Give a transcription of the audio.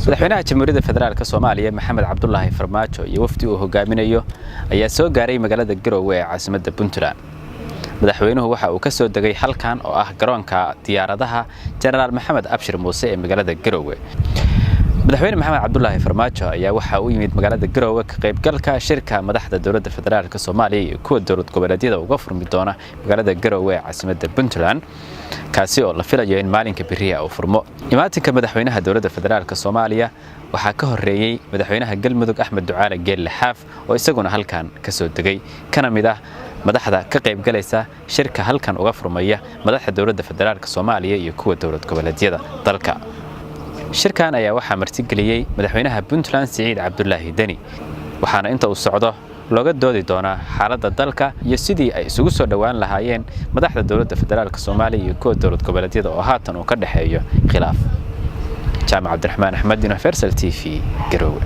Madaxweynaha Jamhuuriyadda Federaalka Soomaaliya Maxamed Cabdulaahi Farmaajo iyo wafdi uu hogaaminayo ayaa soo gaaray magaalada Garowe ee caasimadda Puntland. Madaxweynuhu waxa uu ka soo degay halkan oo ah garoonka diyaaradaha Jenaraal Maxamed Abshir Muuse ee magaalada Garowe. Madaxweyne Maxamed Cabdulaahi Farmaajo ayaa waxa uu yimid magaalada Garowe ka qaybgalka shirka madaxda dowladda federaalka Soomaaliya iyo kuwa dowlad goboleedyada uga furmi doona magaalada Garowe ee caasimadda Puntland, kaasi oo la filayo in maalinka beriya uu furmo. Imaatinka madaxweynaha dowladda federaalka Soomaaliya waxaa ka horeeyey madaxweynaha Galmudug Axmed Ducaale Geelle Xaaf oo isaguna halkan ka soo degay, kana mid ah madaxda ka qaybgalaysa shirka halkan uga furmaya madaxda dowladda federaalka Soomaaliya iyo kuwa dowlad goboleedyada dalka. Shirkan ayaa waxaa martigeliyey madaxweynaha Puntland Siciid Cabdulaahi Deni, waxaana inta uu socdo looga doodi doonaa xaaladda dalka iyo sidii ay isugu soo dhowaan lahaayeen madaxda dowladda federaalka Soomaaliya iyo kuwa dowlad goboleedyada oo haatan uu ka dhexeeyo khilaaf. Jaamac Cabdiraxmaan Axmed, Universal TV, Garowe.